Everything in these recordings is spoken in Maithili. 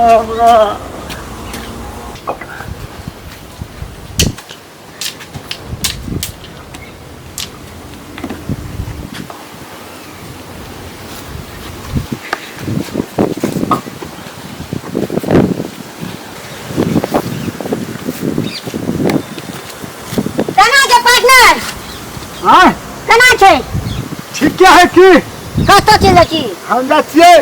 हमरा केना छै पार्टनर? आँय? केना छै? ठीके है की। कतऽ चलि जाइ छी? हम जाइ छियै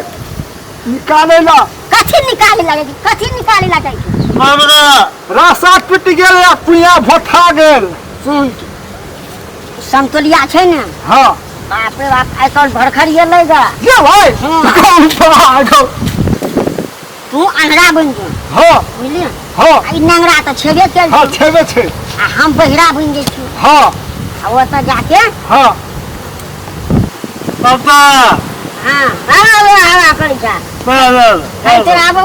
निकालै ला। कथी निकाले ला जाइ छी? कथी निकाले ला जाइ छी? रास्ता टूटि गेल आ कुइया भोथा गेल। सुन, समतोलिया छै ने? हाँ। बाप रे बाप, आइ काल्हि भरखर एलै गा। ये भाई। हाँ। कौन पागल। तू अन्हरा बनि जो। हाँ। बुझलियै? हाँ। आ ई नंगरा तऽ छेबे कयल। हाँ, छेबे छै। आ हम बहिरा बनि जाइ छी। हाँ। आ ओतऽ जाके। हाँ। पापा। हाँ, हाँ, हाँ, हाँ, करै छा। कहै आब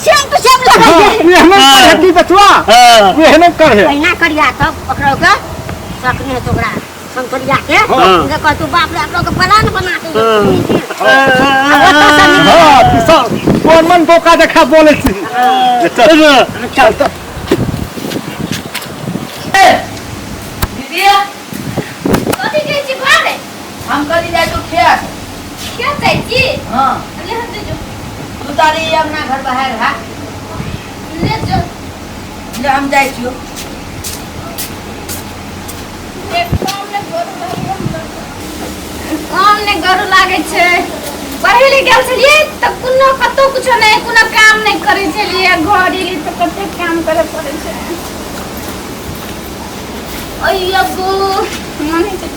सेम टू सेम लगै छै। एहने करे की बचवा, एहने करे। एहिना करिया तब ओकरा के शक नहि हेतौ। ओकरा संतोलिया के जे कहतौ बाप रे, अपना के प्लान बना के। हाँ, सब कोन मन बोका देखा बोलै छी। चल चल तऽ। दीदी। कथी कहै छी घरे? हम कथी जाइ छौ खेत। खेत जाइ छी? हाँ। ले हम जो। तू तारी अपना घर बाहर हा। ले जो। ले हम जाइ छियो। काम ने गरु लागै छै। पढ़ै लए गेल छलियै तऽ कोनो कतौ कुछो नहि, कोनो काम नहि करै छलियै। घर एलियै तऽ कते काम करे पड़ै छै। अय्यो मन होइ छै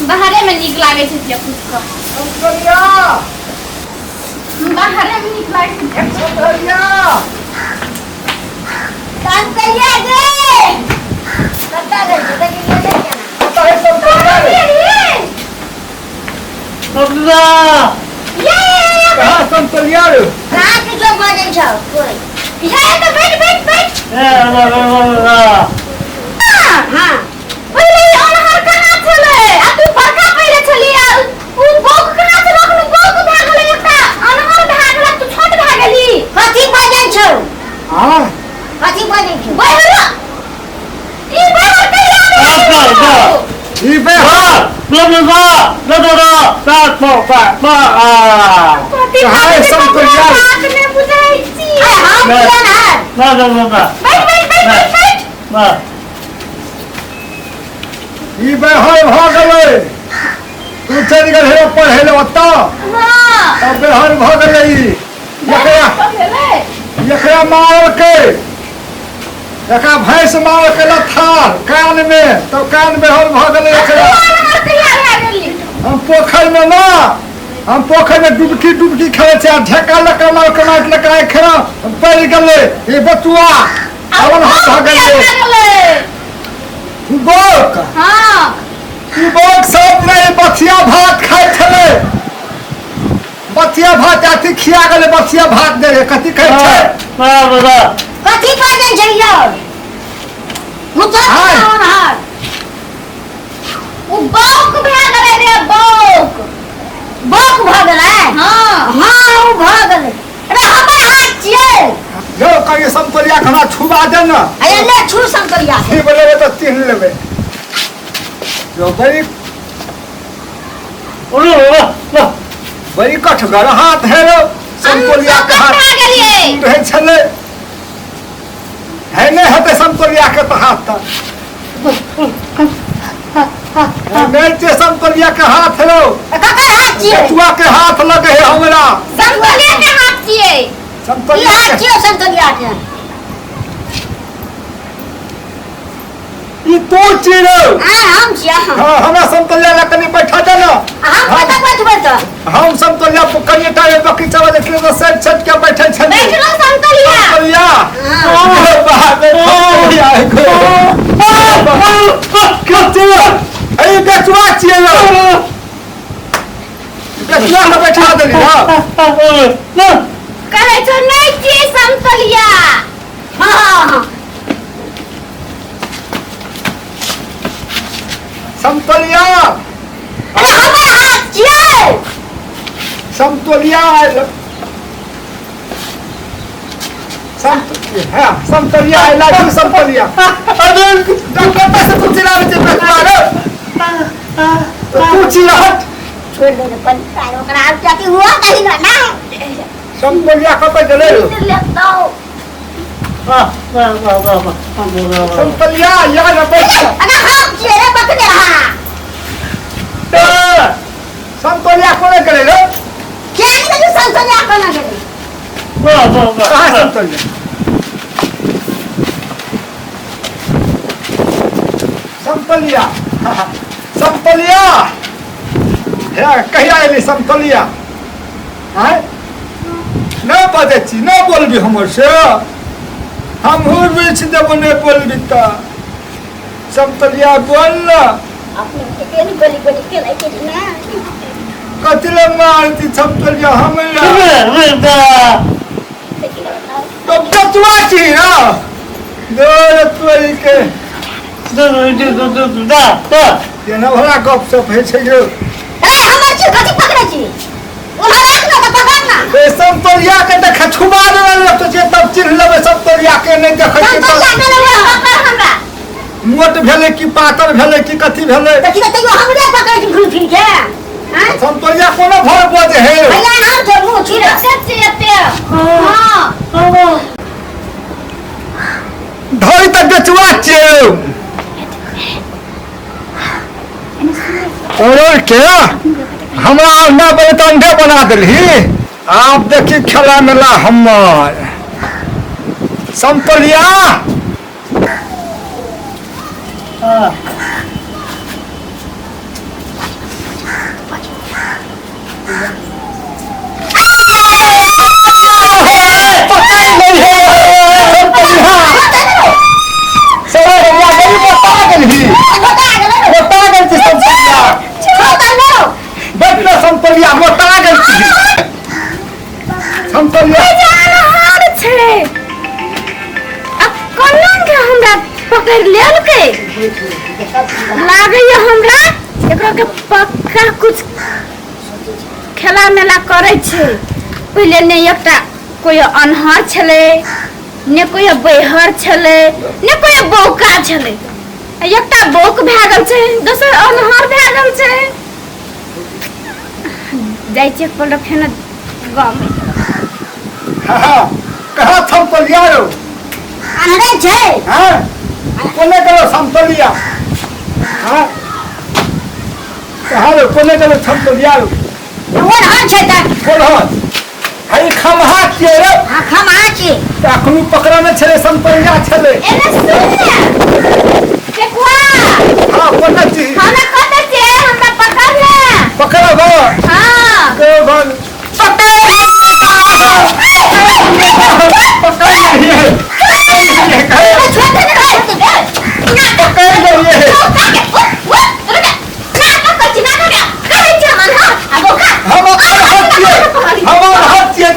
बाहरे में नीक लागै छै धिया पुता। बाहरे में नीक लागै छै धिया। संतोलिया गे, कतऽ गेल छी? देखी गेलै केना? कतऽ है संतोलिया रे? कहाँ संतोलिया रे? कहाँ किछो बजै छौ कोइ? ये तऽ बैठ बैठ बैठ। हाँ। पहिले ई अनहर कहाँ छलै आ तू बड़का पहिले छली आ उ बौक कहाँ छलै? अखन बौक भए गेलै, एकटा अनहर भए गेलै, तू छोट भए गेली। कथी बजै छौ? हाँ। कथी बजै छौ? बहरा ई बहर कहिया भेल? ई बेहर कथी कहाँ है बाजै छै? संतोलिया? बात नहि बुझै छी। अरे हम केहन है? बैठ बैठ बैठ बैठ बैठ। ई बेहर भऽ गेलै। तू चलि गेल हे पढ़ै लए ओतऽ। हाँ। तब बेहर भऽ गेलै ई। एकरा भेलै। एकरा मारलकै, एकरा भैंस मारलकै लथार कान मे, तब कान बेहर भऽ गेलै एकरा। अनहर कहिया भए गेली? हम पोखरि मे ना, हम पोखरि मे डुबकी डुबकी खेलै छी आ ढेका लऽ कऽ मार के मारि लऽ कऽ खेलौ, पड़ि गेलै ई बचुआ अवन हाथ भऽ गेलै। भए गेलै। बोक। हाँ। ई बोक सब नहीं बथिया भात खाइ छलै। बथिया भात अथी खिया गेलै, बथिया भात दे रे कथी खाइ छै? कथी बजै छै यौ? मुझे आय। अनहर। उ बौक भए गेलै रे, बौक। बौक भऽ गेलै? हाँ। हाँ, ओ भऽ गेलै। अरे हमर हाथ छियै। यौ कहियो समतोलिया के हमरा छुबा दे ने। अरे ले छू समतोलिया के। छीप लेबै तऽ चिन्ह लेबै। यौ बड़ी बड़ी कठगर हाथ है रौ समतोलिया के हाथ। भए गेलियै। रहै छलै है नहि हेतै समतोलिया के तऽ हाथ तऽ नहि छै। समतोलिया के हाथ रौ। ककर हाथ छियै? बचुआ के हाथ लगे है हमरा। समतोलिया के हाथ छियै। की समतोलिया हाथ के छियै समतोलिया के? ई तू छी रौ? हाँ, हम छियै हम। हाँ, हमरा समतोलिया लग कनि बैठा दे ने। हम कतऽ बैठबै तऽ? हम समतोलिया कनि टा बगीचा वाले के सेट सेट के बैठे छलियै। बैठलो समतोलिया। समतोलिया। हाँ। ओ बाप रे, समतोलिया ए बेचुआ छियै यौ। बेचुआ के बैठा देली। हाँ। कहै छौ नहि छियै समतोलिया। हाँ। समतोलिया। अरे हमर हाथ छियै। समतोलिया, हाँ, समतोलिया, I love you समतोलिया। अरे डॉक्टर से तू चिल्लाबै छै बेटुआ रे, तू चिल्लाहट। छोड़ दे रे पन ओकरा आब जाके हुआ कहीं ना ना। समतोलिया कतऽ गेलै रौ? लेतो। वाह वाह वाह वाह वाह। समतोलिया यार बैठ। अरे हाथ छियै रे, पकड़े रहा। समतोलिया कोने गेलै रौ? क्या नहीं करू संतोलिया कोना गेलै? वाह वाह वाह। कहाँ समतोलिया? समतोलिया, समतोलिया, हे कहिया एली समतोलिया? आँय, नहि बजै छी, नहि बोलबी हमर से, हमहूँ रुचि देबो, नहि बोलबी तऽ। समतोलिया बोल न। अपने के गोली गोली खेलै छै ना। कथी लए मारती समतोलिया हमरा? तो बचुआ छी ना दो तोरी के केना भला गप सप होइ छै यौ। ए हमर छी, कथी पकड़ै छी? उन्हा राख ना तऽ पकड़ ना। ए समतोलिया के देख छुबा देबै तो जे तब चिन्ह लेबै समतोलिया के, नहि देखै छियै तऽ। संतोलिया के लेबै, पकड़ हमरा। मोट भेलै कि पातर भेलै कि कथी भेलै? तऽ की तैयो हमरे पकड़ै छी घुरि फिर के? आँय, समतोलिया कोनो भर बजे हे? भैया हम तो मुँह छी रे। से एते हां। धरि तऽ बेचुआ छियै और के हमरा अंडा बने तऽ अंडे बना देलही। आब देखी खेला मेला हमर समतोलिया। पकड़ लही समतोलिया, सरे हमरा बड़ी बता गेलही। बता गेलै। मोटा गेल छी समतोलिया। छोड़ लो। बैठ ना समतोलिया, मोटा गेल छी समतोलिया। अनहर छै आ कोना के हमरा पकड़ लेलकै? लागैया हमरा एकरा के पक्का कुछ खेला मेला करै छै। पहिले ने एकटा कोई अनहर छलै, ने कोई बैहर छलै, ने कोई बौका छलै। आ एकटा बौक भए गेल छै, दोसर अनहर भए गेल छै। जाइ छियै एक पलट फेर गाँवमे। हाँ, कहाँ समतोलिया रौ? अनहरे छै। हाँ, कोने गेलो समतोलिया? हाँ, कहाँ रौ, कोने गेलो समतोलिया रौ? ओनहर छै तऽ। कोन हन हई खमहा छियै रे? हाँ, खमहा छी। तऽ अखनु पकड़ने छलै समतोलिया छलै। एने सुन ने टेकुआ। हाँ, कोने छी? हमरा कतऽ छियै? हमरा पकड़ ले। पकड़ब? हाँ। पकड़ पकड़ लियै, छोड़ दे, छोड़ दे। पकड़ लियै। हम अनहर छियै, हम अनहर छियै।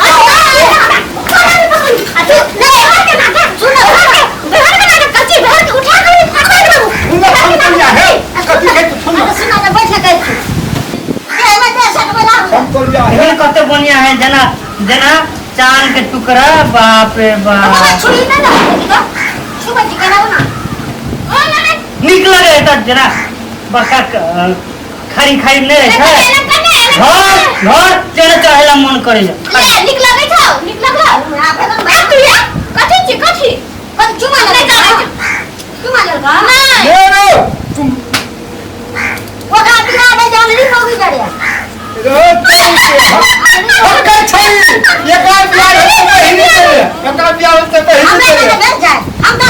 सुन समतोलिया, हे कथी है तू? सुन समतोलिया, हे। एहन कते बढ़िया है, जेना जेना चांद के टुकड़ा, बाप रे बाप, नीक लगे है। तऽ जेना बड़का खारी खारी नहि रहै छै, घर घर चढ़े चढ़े ला मन करे। नीक लगै छौ? नीक लगलौ? आ तू या कथी छी? कथी नहीं जानै छी। नहीं। हे रो तुम रो पकड़ छै। एकर बियाह होतै पहिने छै, एकर बियाह होतै पहिने छै। हमरा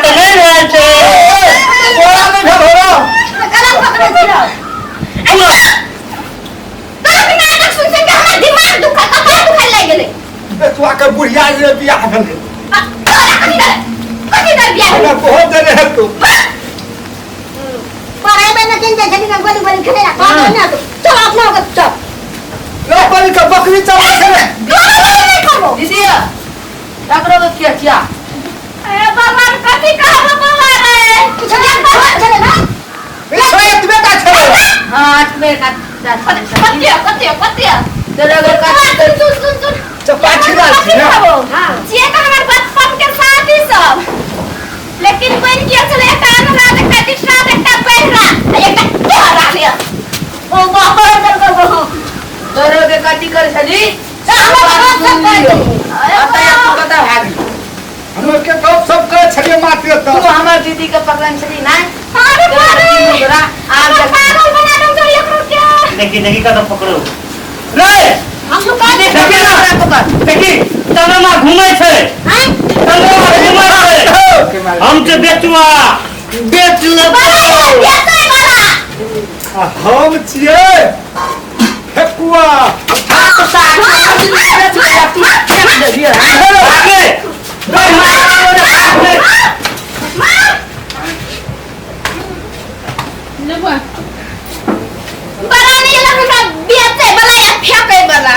तऽ नहि भेल छै। तोरा नहि भेल हो रौ? तोरा नाटक सुन सुन के हमर दिमाग दुखा, कपार दुखाय लागि गेलै। बेचुआ के बुढ़िया जे बियाह भेलै। आ, तोरा कथी डर? कथी डर बियाह हमरा भेलै? बहुत देने है तू। पढ़ाई में न चल जाए ना, गोली गोली खेले ना ना, चल अपना होगा, चल। रे बलि के बकरी चला छलै। तोरा नहीं खाबो। दीदी, तकरो के किया किया? ए बाबा, कथी कहबो बाबा रे? चले चले ना। ई छोड़िए। कते कते तोरा के कथी सुन सुन सुन सुन चपाटी लाल छी ना। हाँ। जे तऽ हमर बचपन के साथी सब लेकिन बनि गेल छलै एकटा अनुराग एकटा दिशा एकटा बहरा आ एकटा तोहरा ले ओ बाप रे बाप रे। तोरा के कथी करे छली हमर गप सब करै छली। अतः तू कतऽ भागी हमर के गप सब करे छलिए मात्र तू तऽ हमर दीदी के पकड़न छली ना अरे बाप रे तोरा आब हमर पागल बना दम तो एकरो के देखी देखी कतऽ पकड़ो रे हम लुका दे देखी ना पकड़ देखी चंद्रमा घूमै छै हैं? चंद्रमा घूमै छै हम छै बेचुआ बेच लेबै बेचै वाला आ हम छियै फेकुआ तो साथ तू फेंक देलियै भागे रे मार रे बड़ा नहीं एला हमरा बेचै वाला या फेकै वाला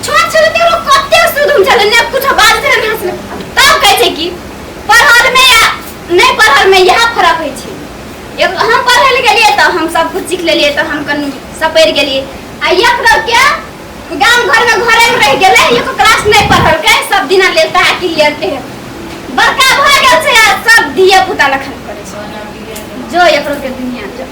छोट छलै तऽ एकरो कते सुधुम छलै ने कुछ बात छलै ने हँसलै तब कहै छै कि पढ़ल में या नहि पढ़ल में इएह फरक होइ छै एक हम पढ़ै लए गेलियै तऽ हम सब कुछ सीख लेलियै तऽ हम कनि सपरि गेलियै आ एक के गाम घर में घरे में रहि गेलै एको क्लास नहि पढ़लकै सब दिना लेता है कि लेते है बड़का भऽ गेल छै आ सब धिया पुता लखन करै छै जो एकरो के दुनिया जो।